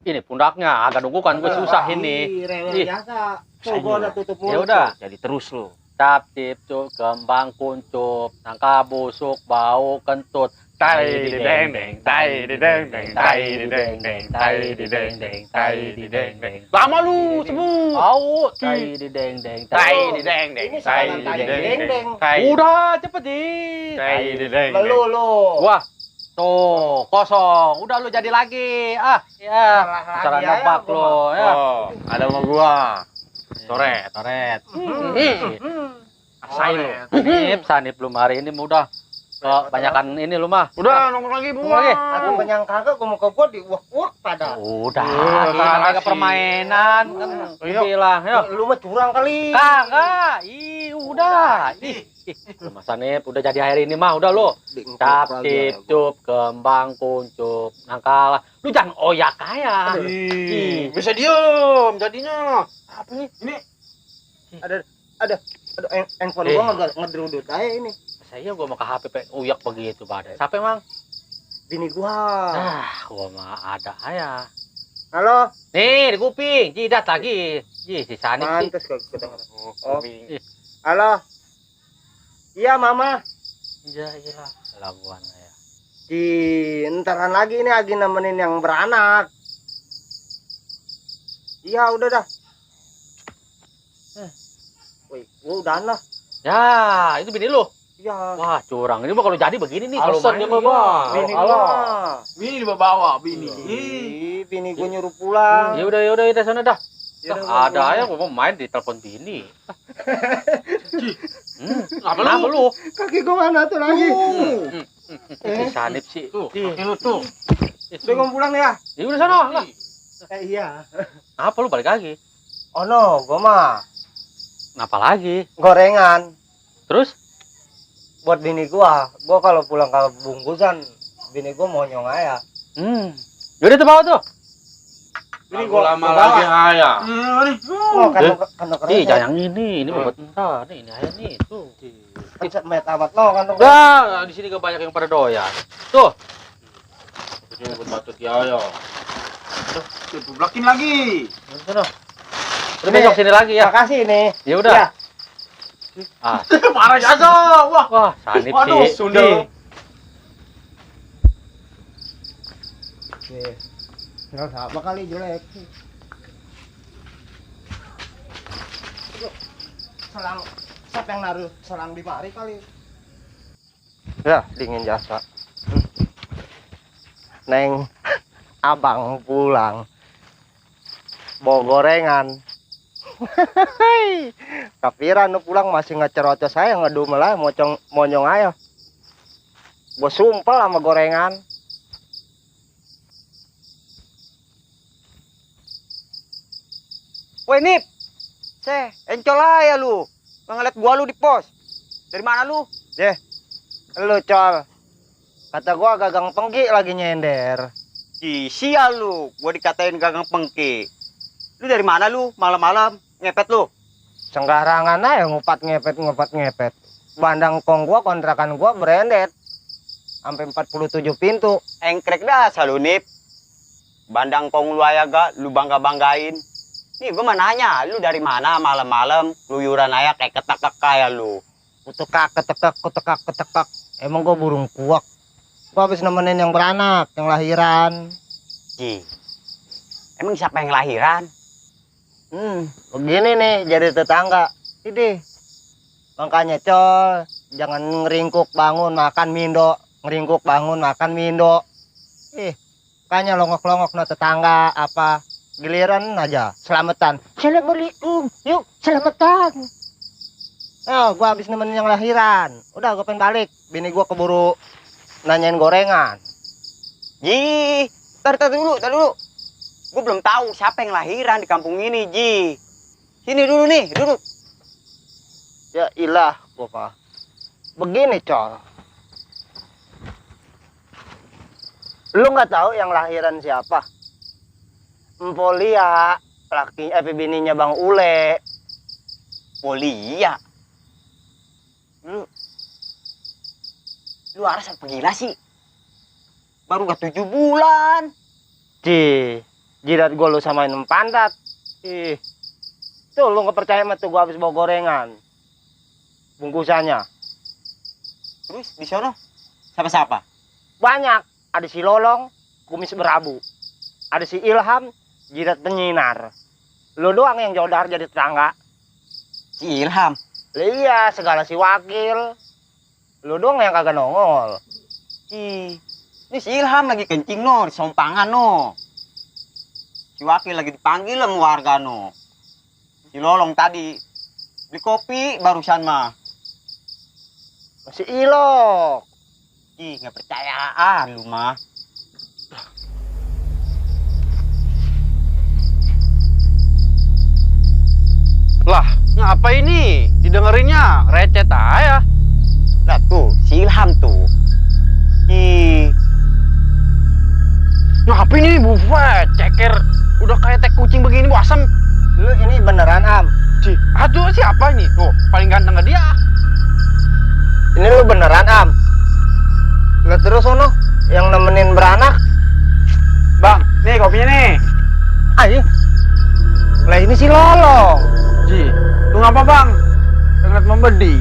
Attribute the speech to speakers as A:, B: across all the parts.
A: Ini pundaknya agak nunggu kan gue susah ini.
B: Rewel biasa. Tuh gua udah tutup mulut.
A: Ya udah.
C: Jadi terus lu.
A: Cap, cip, cup, kembang kuncup, nangka busuk, bau kentut. Tai di deng deng, tai di deng deng, tai di deng deng, tai di deng deng, tai di deng deng.
C: Lama lu sebut.
A: Tahu, tai di deng deng,
C: Tai di deng deng,
B: Ini
C: tai
B: salah
C: di
B: tai
C: deng
B: deng deng.
C: tai.
A: Udah cepet di.
C: Tai di deng.
B: Lu.
A: Wah, tuh kosong. Udah lu jadi lagi. Ah, ya.
B: Salah lagi
A: Cara
B: ya,
A: nebak
B: gua
A: lo ya.
C: Oh, ada sama gua. Coret.
A: Toret.
C: Asain lu.
A: Sanip lu hari ini mudah. Kebanyakan ini lu mah.
C: Udah nongkrong lagi
A: Nongkrong
C: gua.
A: lagi.
B: Aku penyang kagak gua mau ke gua diuak-uak pada.
A: Udah,
C: Makasih.
A: namanya ke permainan kan.
C: Ayo.
A: Bilang, yuk.
B: Lu mah curang kali.
A: Kagak. Udah. Lu Mas Sanip udah jadi akhir ini mah udah lu. Cap, cip, cup, kembang kuncup, nangkala. Lu jangan oyak kaya.
C: Bisa diem jadinya.
B: Apa nih? Ini ada handphone gua ngederudut aja ini.
A: Saya gua mau ke HP uyak begitu pada. Siapa emang?
B: Bini gua.
A: Gua mah ada ya.
B: Halo.
A: Nih, di kuping, jidat lagi. Si Sanip sih.
B: Mantes kok kedengeran.
C: Oh,
B: Halo. Iya, Mama.
A: Iya, lah. Laguan ya.
B: Entaran lagi ini lagi nemenin yang beranak. Iya, udah dah. Wih, gua udahan lah.
A: Ya, itu bini lu.
B: Iya.
A: Wah, curang. Ini mah kalau jadi begini nih kalau
C: Alasan
A: main.
C: dia mah, Bang.
B: Bini
C: Halo.
B: gua.
C: Bini dibawa bini.
B: Bini gua nyuruh pulang.
A: Ya udah udah sana dah.
B: Yaudah,
A: Ada
B: gua
A: aja gua mau main di telepon bini.
C: Apa
A: Kenapa lu?
B: Kaki gua mana tuh lagi?
A: Si Sanip sih.
C: Tuh, kaki lu tuh.
B: Udah gua pulang ya.
A: Ya udah sana lah.
B: Iya.
A: Apa lu balik lagi?
B: Oh no, gua mah
A: Kenapa lagi?
B: gorengan
A: Terus?
B: buat bini gua. Gua kalau pulang ke bungkusan, bini gua mau nyong aja.
A: Yaudah tuh bawa tuh.
B: Ini
C: Gua lama lagi ayah.
B: Oh, kan
A: Ih, jangan yang ini buat entar. Nih, ini aja nih, tuh.
B: kan met amat lo kan.
A: Udah, di sini gak banyak yang pada doyan. Tuh.
C: Ini buat batut ya ayo. Diblakin lagi.
A: Udah, udah besok sini lagi ya.
B: Makasih nih.
A: Ya udah.
B: Ya.
A: Ah,
C: Marah aja. Wah.
A: wah, Sanip
C: Waduh,
A: sih.
C: sundel.
B: Nggak apa kali jelek. Selang, siapa yang naruh selang di mari kali? Ya, dingin jasa. Neng, abang pulang. Bawa gorengan. Kapiran nu pulang masih ngecerocos saya ngedumel aja monyong aja. Gua sumpel sama gorengan.
D: Woi Nip, encol aja lu. Ngeliat gua lu di pos. Dari mana lu?
B: Lu col. Kata gua gagang pengki lagi nyender.
D: Sial lu, gua dikatain gagang pengki. Lu dari mana lu? Malam-malam ngepet lu.
B: Sembarangan aja ngupat ngepet. Bandang kong gua kontrakan gua branded. Sampai 47 pintu.
D: Engkrek dah lu Nip. Bandang kong lu aja gak, lu bangga-banggain. Nih gua mau nanya, lu dari mana malam-malam keluyuran aja kayak ketekek kayak lu.
B: Kutekak ketekak. Emang gua burung kuak. Gua habis nemenin yang beranak, yang lahiran.
D: Emang siapa yang lahiran?
B: Begini nih jadi tetangga. Ini. Makanya col, jangan ngeringkuk bangun makan mindo, ngeringkuk bangun makan mindo. Makanya longok-longok no tetangga apa giliran aja selamatan. Assalamualaikum, yuk selamatan. Gua habis nemenin yang lahiran. Udah gua pengen balik. Bini gua keburu nanyain gorengan.
D: Tar dulu. Gue belum tahu siapa yang lahiran di kampung ini, Ji. Sini dulu nih, duduk.
B: Ya ilah, gua Pak. Begini, col. Lu nggak tahu yang lahiran siapa? Empolia, laki bininya Bang Ule.
D: Polia. Lu aras apa gila sih? Baru gak 7 bulan.
B: jidat gua lu samain sama pantat. Ih. Tuh lu nggak percaya mah tuh gua habis bawa gorengan. Bungkusannya
D: Terus di sono siapa-siapa?
B: banyak. Ada si Lolong, kumis berabu. Ada si Ilham, jidat penyinar. Lu doang yang jodar jadi tetangga.
D: Si Ilham.
B: Lah iya, segala si wakil. Lu doang yang kagak nongol.
D: Ini si Ilham lagi kencing no, di sompangan no. Si Wakil lagi dipanggil sama warga no. Si Lolong tadi beli kopi barusan mah.
B: Si Ilok.
D: Nggak percayaan lu mah.
A: Lah, ngapa ini? Didengerinnya recet aja.
D: Lah tuh, si Ilham tuh.
A: Ngapa ini buffet? Ceker udah kayak teh kucing begini, Bu asem.
B: Lu ini beneran Am?
A: Aduh, siapa ini? Tuh, paling ganteng ke dia.
B: Ini lu beneran Am? Lihat terus sono yang nemenin beranak.
A: Bang, nih kopinya nih.
B: Ayo. Lah ini si Lolong.
A: Ji, lu ngapa bang? Sangat membedi.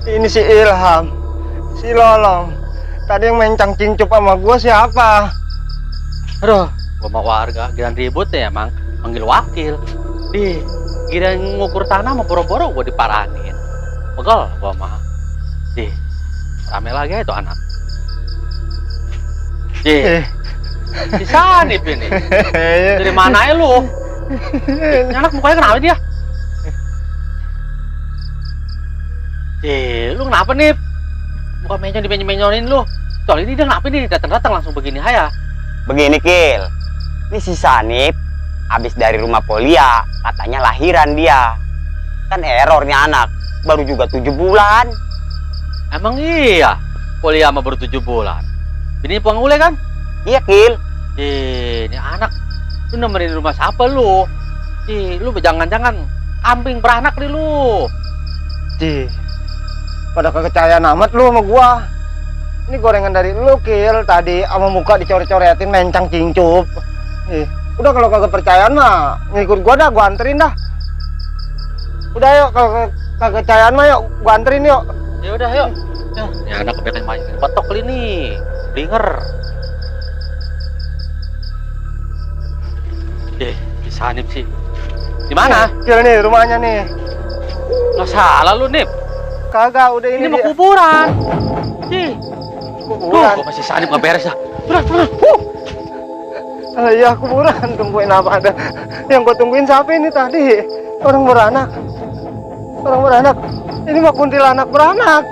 B: Ini si Ilham, si Lolong. Tadi yang main cangcingcup sama gua siapa?
A: Aduh, gua mau warga, giran ribut ya emang. Manggil wakil. Giran ngukur tanah mau boro-boro gua diparanin. Pegel gua mah. Rame lagi itu anak. Si Sanip ini. Dari mana ya lu? Ini anak mukanya kenapa dia? Lu kenapa nih? Muka menyon dimenyonin lu. Soal ini dia kenapa nih? Datang-datang langsung begini haya.
D: Begini Kil, ini si Sanip habis dari rumah Polia, katanya lahiran dia. Kan errornya anak, baru juga 7 bulan.
A: Emang iya? Kuliah sama baru 7 bulan. Ini puang ule kan?
D: Iya Kil.
A: Ini anak, lu nemenin rumah siapa lu? Lu jangan-jangan kambing beranak nih lu.
B: Pada kekecayaan amat lu sama gua. Ini gorengan dari lu Kil, tadi sama muka dicoret-coretin mencang cingcup. Udah kalau kagak percayaan mah ngikut gua dah, gua anterin dah. Udah yuk, kalau kagak percayaan mah yuk gua anterin yuk.
A: Ya udah yuk. Ini anak kebanyakan main batok kali ini. Blinger. Di Sanip sih. Di mana?
B: Kil nih rumahnya nih.
A: Nggak salah lu, Nip.
B: Kagak, udah
A: Ini
B: ini
A: mau
B: dia.
A: kuburan.
B: Kuburan.
A: Gua masih Sanip nggak beres dah.
B: Iya kuburan, tungguin apa ada. Yang gua tungguin siapa ini tadi? Orang beranak. Orang beranak. Ini mah kuntilanak beranak.